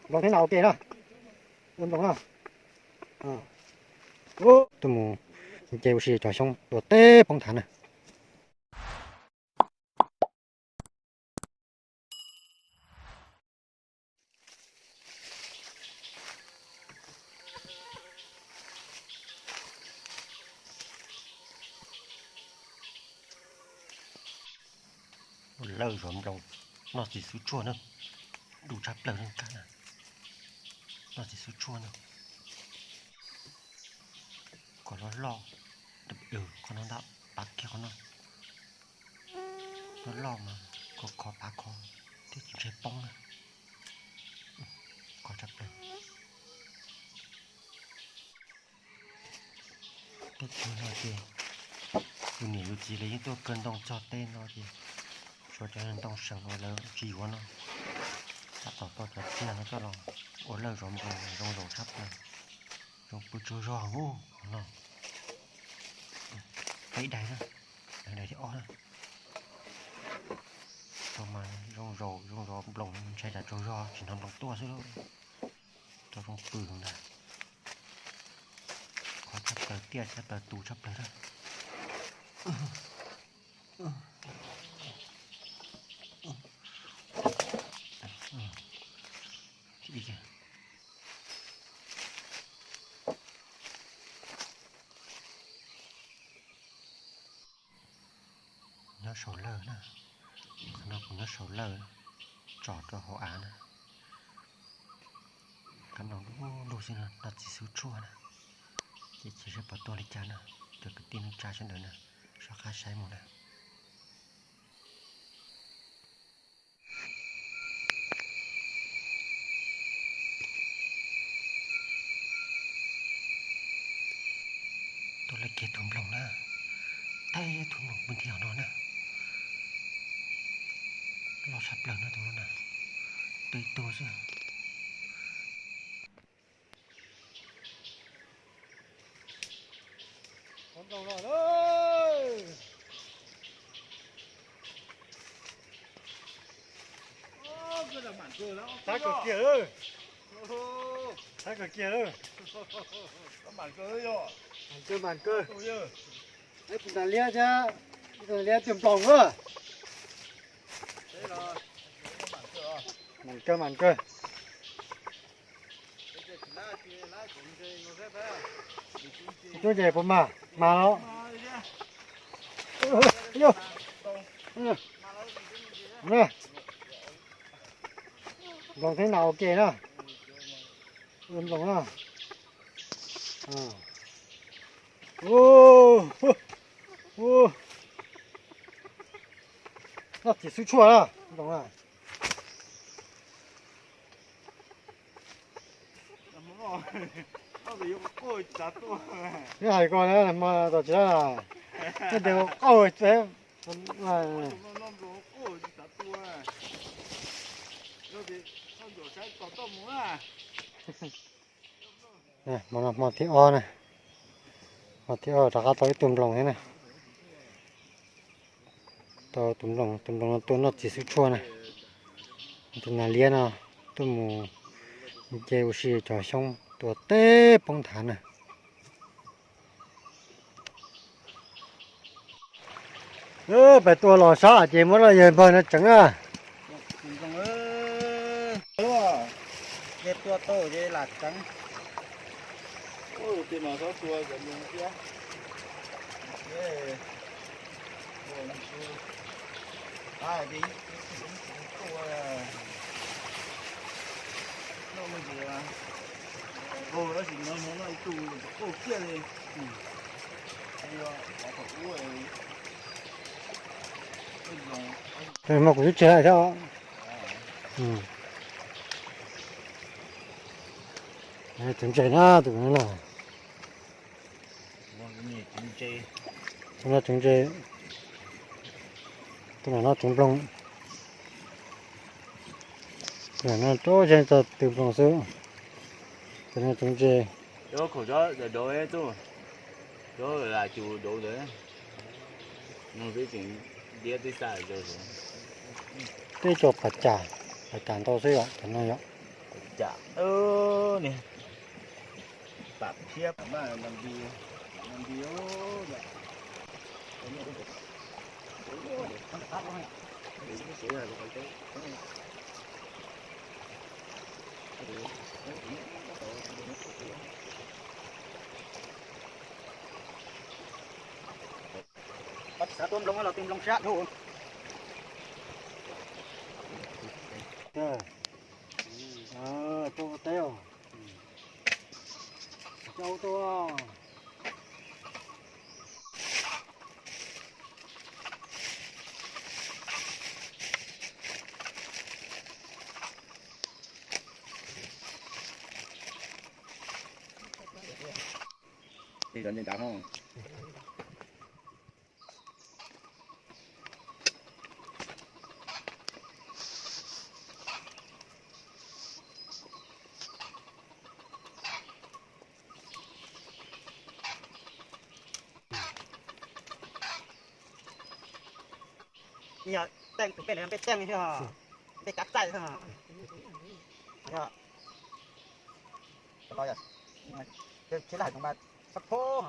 Nploos thiab nas ua ke na. Ua nploos na. Tuaj mus nce ua si cov xyoob tua teb poob thav na. Ua lawj zov nploos, noj txiv xub tshuaj na, du tshaj plaws na kab na, noj txiv xub tshuaj na. Qhov loj loj, qhov no ntag, pab kiag qhov no. Loj loj mas khov khov pab khov thiab tsis ntshai poob na. Khov tshaj plaws. Teb chaws no ces yus niam yus txiv lawv yeej tuaj kaw ntoo txog teb no ces tshuav cov ntoo seem uas lawv tsis yuav no, tab tom tau cov txiag no coj los ua lawj zov nploos zoo zaus tshaj plaws, zoo pw tsaug zog ub no. Peb daim na, daim thib ob na. Tau mas zoo zaus zoo zov nploos, ntshai tsam tsaug zog tsis hnov nploos tuaj xwb lauj. Tau zoo pw ntag. Khov tshaj plaws, tiaj tshaj plaws, tus tshaj plaws na. Nyob saum lawj na, qhov no kuv nyob saum lawj tsom rau hauv av na. Kab nploos lub lug xwb no, noj txiv xub tshuaj na. Ces cia seb puas tuaj li cas na, cov kwv tij neej tsa sawv daws na, soj qab saib mus na. Tuaj lawm kiag tus nploos na, tib tug nploos pw nthi hauv no na. Loj tshaj plaws no tus no na, pw ib tug xwb. Thab kawg kiag lawm. Thab kawg kiag lawm. Mas kawg, mas kawg. Ib tug nas liab thiab, ib tug nas liab tus nploos na. Mas kawg, mas kawg. Ib tug ntses puas mag, mag los. Nploos thiab nas ua ke na. Nploos na. Noj txiv xub tshuaj na, nploos na. Twb hais ko na, hmo tom tsis, nej tias qauj tsev. Hmo no hmo thib ob na, hmo thib ob rov qab tau ib tug nploos thiab na. Tau tus nploos, tus nploos no tuaj noj txiv xub tshuaj na. Tus nas liab no tuaj mus nce ua si cov xyoob tua teb poob nthav na. Pais tua los sab ces muab rau yawg npawg no tseev na. Tua tau ces lam tseev. Hmo kuv twb tsis hais thiab. Tus ntses na, tus no na. Tus no tus ntses, tus no tus nploos. Tus no rau zeeg tau tus nploos xwb. Tus no tus ntses. Peb cov pas cas, pas cas ntau xwb yom, cov no yom. Cas, ni, pam thiab. Xav tua nploos los tua nploos sab dhau. Tua teb os. Cau tua. Yog teej tus pej npej teej thiab, pej kav txaij xwb. Tsis laj hais tus mas sab phob.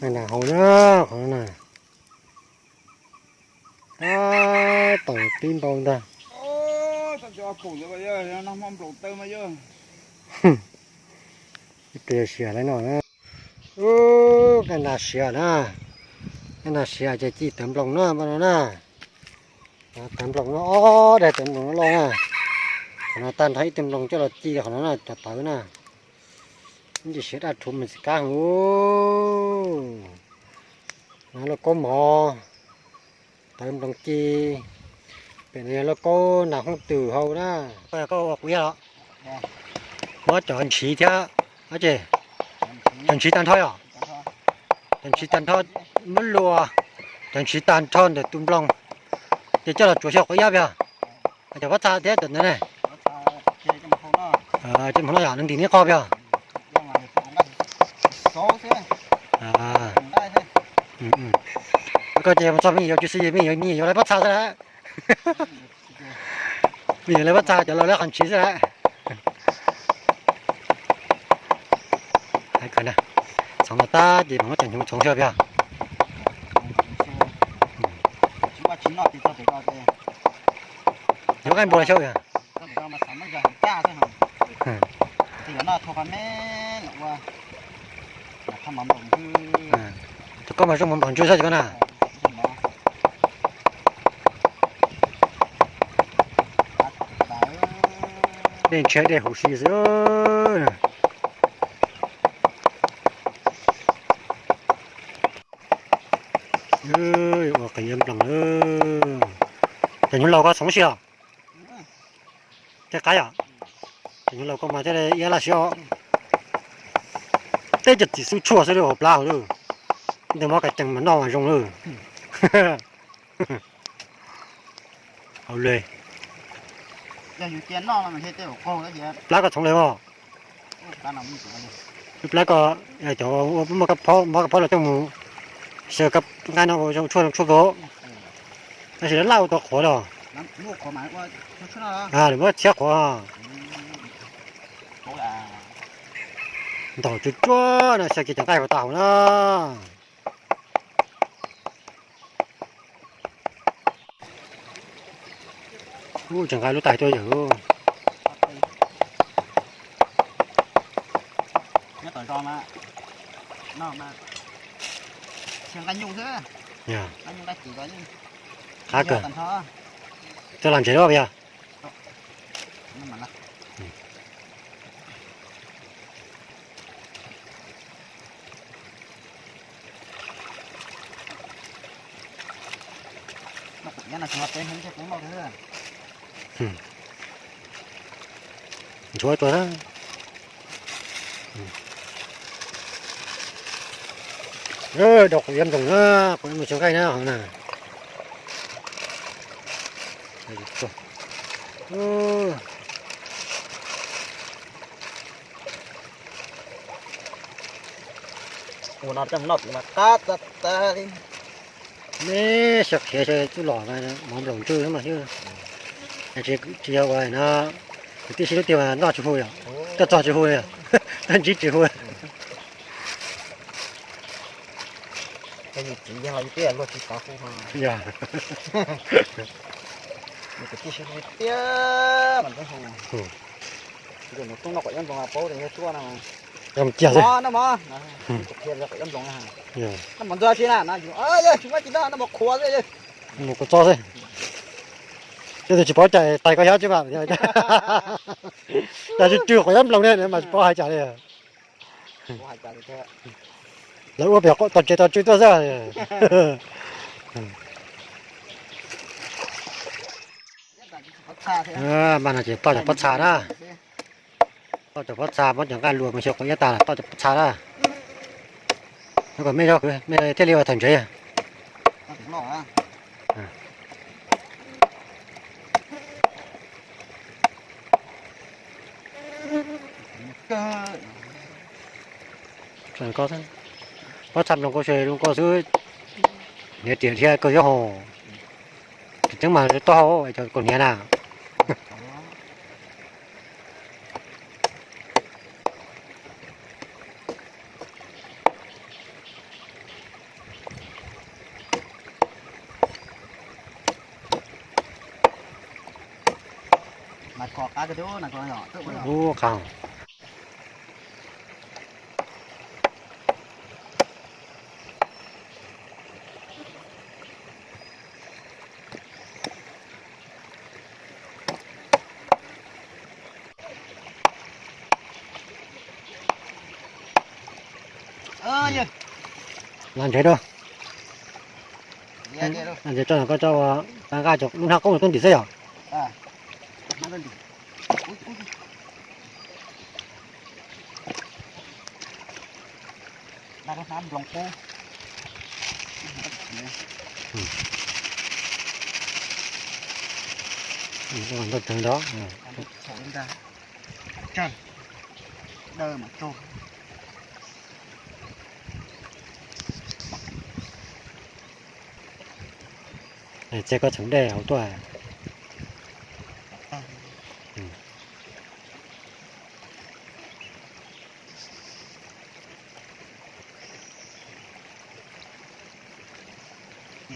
Nas hau na, qhov no na. Tab tom pib npau ntag. Ib pliag siav li no na. Ub, kab nas siav na. Kab nas siav ces ci tawv nploos no, nploos no na. Tawv nploos no, ob daim tawv nploos no loj na. Qhov no tag nrho ib tug nploos coj los ci qhov no na, cov tawv na. Ib ntsis siav daj rhuv me xim kab heev. No lauj kaub mov, tawv nploos ci. Pem no yog lauj kaub nas hoob twm hau na. Koj ua kuv yog los? Muab cov ntshiv thiab, cov ntshiv tag nrho yom? Cov ntshiv tag nrho, muab lua cov ntshiv tag nrho ntawm tus nploos, ces coj los tsuav xyaw quav iab yog? Cov pob txha thiab cov ntawd ne? Ces hmoov no yog nws ntim neb qo yog? Koj ces mus txog me nyuam yaus tsis xwb, me nyuam, me nyuam yaus lawv pob txha xwb lawm. Me nyuam lawv pob txha, cov laus lawv qhov ntshiv xwb lawm. Hais kawg na, txhoov no tag ces mam muab cov hnyuv txhoov xyaw pia. Yuav qaij npua los xyaw. Tus koj mas zoo mov nploos ntsw xwb koj na. Dej ntshiab dej huv si xwb. Ua qis iab nploos. Cov hnyuv laus koj txhoov si os. Tej qaib os. Cov hnyuv laus koj mas thiaj li iab laj siab os. Teb cov txiv xub tshuaj xwb lawm hauv plab hauv lawm. Ntej muab ka cees mas noj mas zoo lawm. Hauv le. Plab koj txhoov le os. Plab koj, cov muaj kab phaub, muab kab phaub los coj mus xyaw kab nqaij no ua zoo tshuaj, zoo tshuaj kawg. Tab sis laj ua tau qhuav los. Lawv muab txhiab qhuav. Ntaus tsuag tsuag no xyaw kiag cov nqaij puas tau hauv na. Ub, tseem nqa lub tais tuaj yawm. Qab kawg. Coj los ntsev lawm yog. Ntxuav tuaj na. Dau quav iab nploos na, quav iab nploos xyaw nqaij na hov na. Ua no coj mus noj mas qab tas tas li. Neb xyaw qhiav xyaw tub los mov nploos ntsw mas xwb. Tsis yog ua no, kwv tij sib hlub tiag mas noj tsis hu yom, tuaj txog tsis hu yom, tuaj ntsib tsis hu. Yog, kwv tij sib hlub tiag mas ntxeev hu. Tus nus tub noj quav iab nploos paub tias yog tuaj no. Noj mov, noj mov, noj mov ntxuav si na, noj mov ntxuav si na, noj mov qhuav xwb. Mus kuv txob xwb. Yog tus tsis paub cais tais koj xyab tsis mam, tais tsw tsw quav iab nploos ne mas tsis paub hais cas li. Lawv ua pem tog tsev tog tsw tuaj xwb. Mas no ces toj cov pob txha na. Toj cov pob txha, muab cov nqaij luas mus xyaw quav iab tas toj cov pob txha na. Kom mej zog kwv, mej thiaj li ua thaum ntsev. Pob txha nploos kau xwb, zoo nkauj xwb, hniav riam thiab kawg xwb hos. Tseeb mas toj cov kaus hniav na. Ub, qab. Los ntsev rau. Los ntsev rau, koj tso, nqa cov lub hnab qub tuaj ntim xwb yom. Ntau tsev ntau. Txia koj txheem dej hauv tuaj.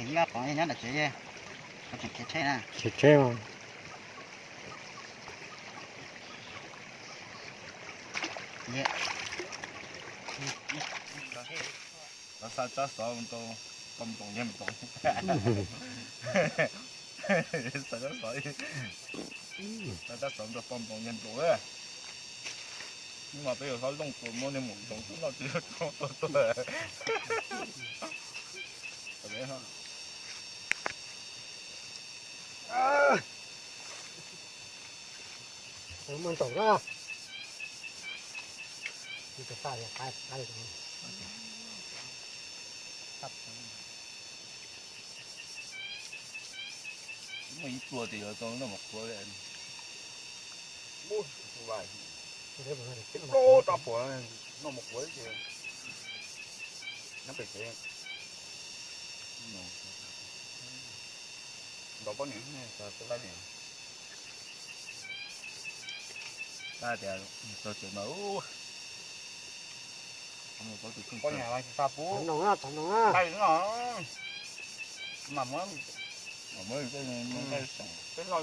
Nyob qhov nyob nram tsev, tseem khiav tsheb na. Khiav tsheb mas. Lawv xa tsab xov rau poj nploos yawg nploos. Xa tsab xov, xa tsab xov rau poj nploos yawg nploos. Hnub no peb yuav hlob looj tus muab niag maum nploos tuaj noj tsis tau tuag tuag. Muaj ntsaum na. Muaj ib pluag tias yuav tau noj mov qhuav li. Rau puas noj mov qhuav ces nyob pem tsev. Nrog poj niam, poj niam tias txog tsev mas poj niam tsis xa pub. Ntais no mas muab, muab tej no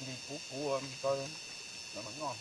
nti puv puv rau lawv mam noj.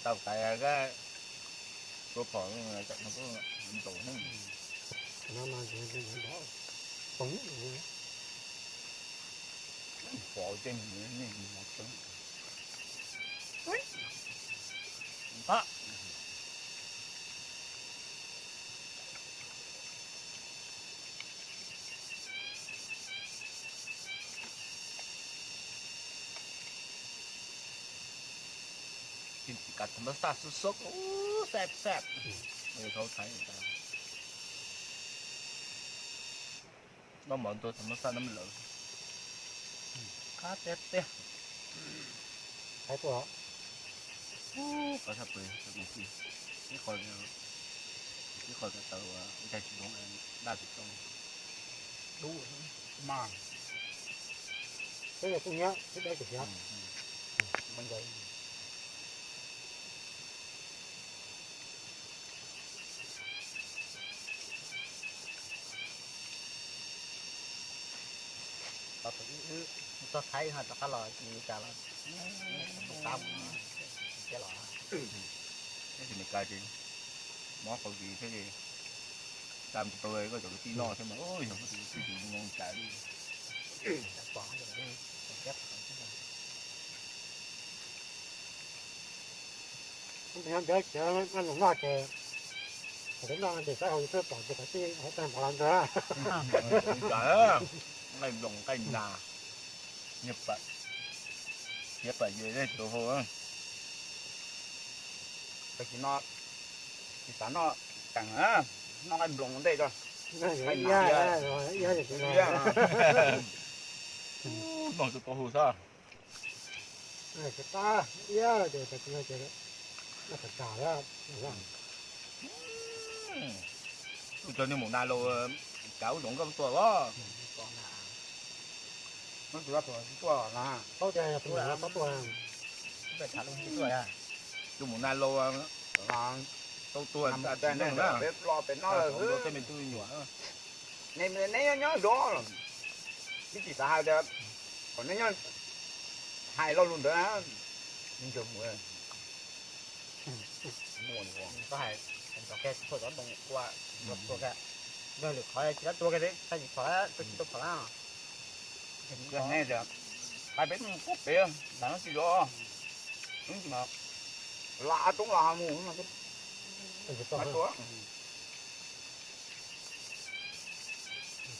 Tau caiv, tua phom, ntau. Kav tham mas xaj xub xub, xaj xaj. Noj mov ntuag tham mas xaj nab lawm. Qab tiag tiag. Qab tiag. Qab tshaj plaws, ib qho, ib qho taw ua ib tag tsis zoo, daj tsis tau. Dub mas. Peb kuj nyob, peb dawb tsis xyov. Txog thaib ho rov qab los tsis li cas los, qab mus thiab los. Tab sis Meskas ces mob qhov kis thiab ces tsa tau koj cov kwv tij noj thiab mas yog koj cov kwv tij ces zoo cas li. Nyob ntawd ces noj ces, noj ces saib hauv YouTube pom ces qhov tij hauv tag npaum los ntawd. Nqaij nploos nqaij nas, niag pam, niag pam yuav tus hau. Tsis no, tsis xav noj ceev, noj nqaij nploos ua ntej tso. Noj tsis tau hau xwb. Tus cov niag maum nas laus kav ub zoov nkauj tuaj os. Tus maum nas laus tau tuag, tej me tub me nyuam. Neb nyob nyob zov, neb tsis xav hais tias kom neb nyob hais lo lus ntawd na. Koj hais, txhua cov ntoo ua, ua kiag, yog lwm qhov tsis tau tua kiag, tsis tau phom, tsis tau phom lawm. Qhia nej tias, qhia peb mus pub pem, ntawm no tsis zov, lam roob los mus, tsis tau tua.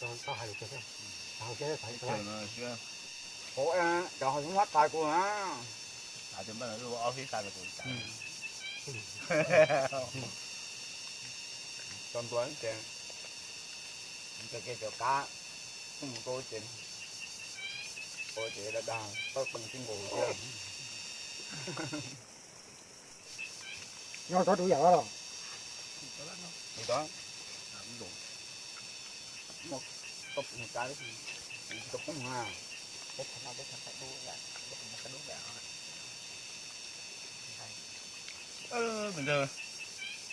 Cov hauv xyoob muab tas kuv na. Cov npua ces, cov kiag cov kab, mus rau ces, ua ces dag dag tawb qees tib nkaus thiab. Nyob tsob rau yam los. Tau poob na.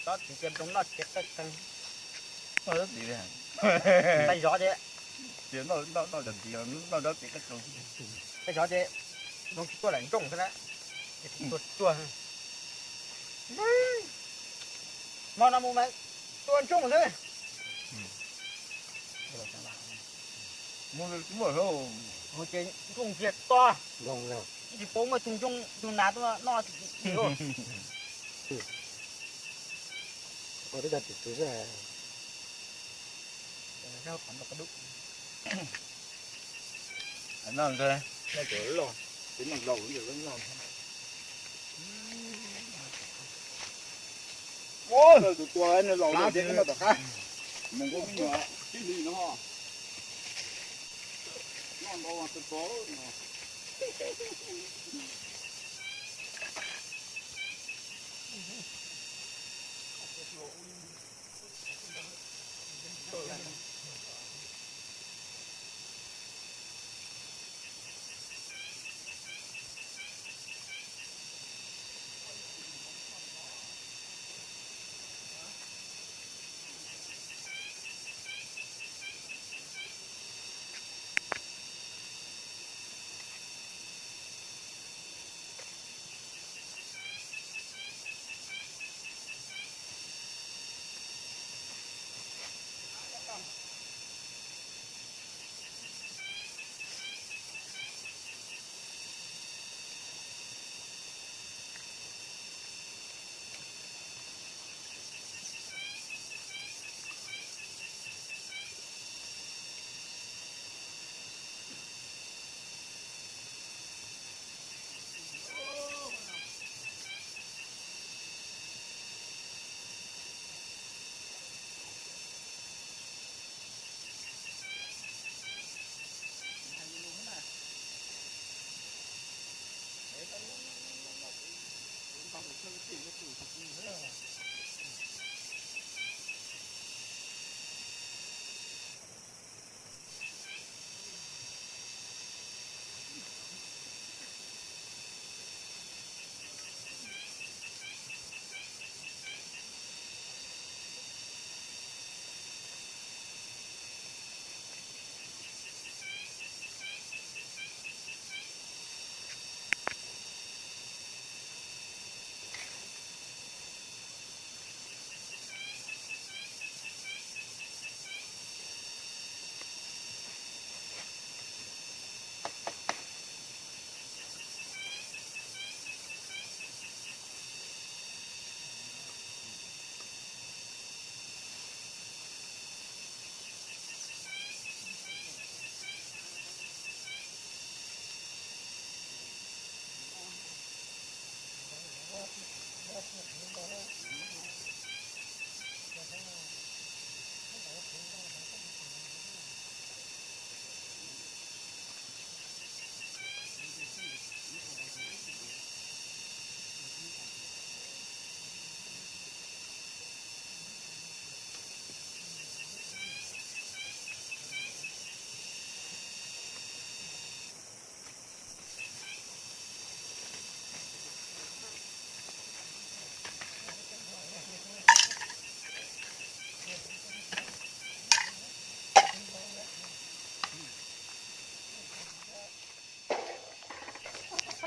Tsob txiv cia zoo noj txiv qeej qeej. Noj txiv li. Ntaj zov ces, noj txiv qeej qeej. Ntaj zov ces zoo tsis tuaj lam ntsooj xwb na. Tuaj tuaj. Hmo no mus mas tua ntsooj xwb. Mus ces ntsooj kiag to. Tsis paub muaj tus ntsooj tus nas tuaj noj. Tus tua nws laus lawm ces noj tom qab. Mus kuv me nyuam tib hlis no. Noj ntau tus tua no.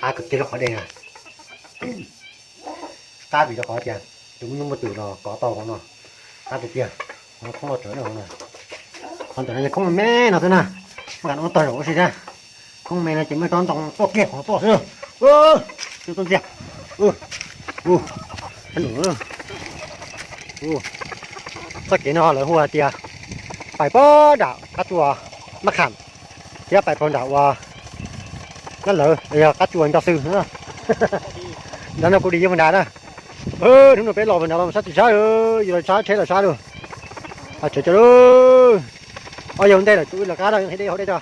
Qab kawg kiag rau qhov dej na. Qab vim rau qhov tias tus muaj nyuj muaj twm los kov tau hauv no. Qab tiag tiag, hauv no khoob loj tsawv na hauv no. Qhov ntawm no yog khoob me me no xwb na, maj kam ua tog zaum ua si na. Khoob me no ces muaj tsob ntoo tuaj kiag qhov tuaj xwb. Tus tuaj ntxiag. Txoj kev no lawv hu hais tias Pais pog nram qab tsua Mab Kham thiab pais pog nram ua Nab Lawv, yog qab tsua Nco Xwm. Nrad no kuv dim yeej mus nrad na. Hnub no peb los mus nrad los sab tsis sab, yus los sab tsheb los sab lawm. Tsev cov lub, ob yog ntej lawm, tus lawv qab no deb hauv dej tso.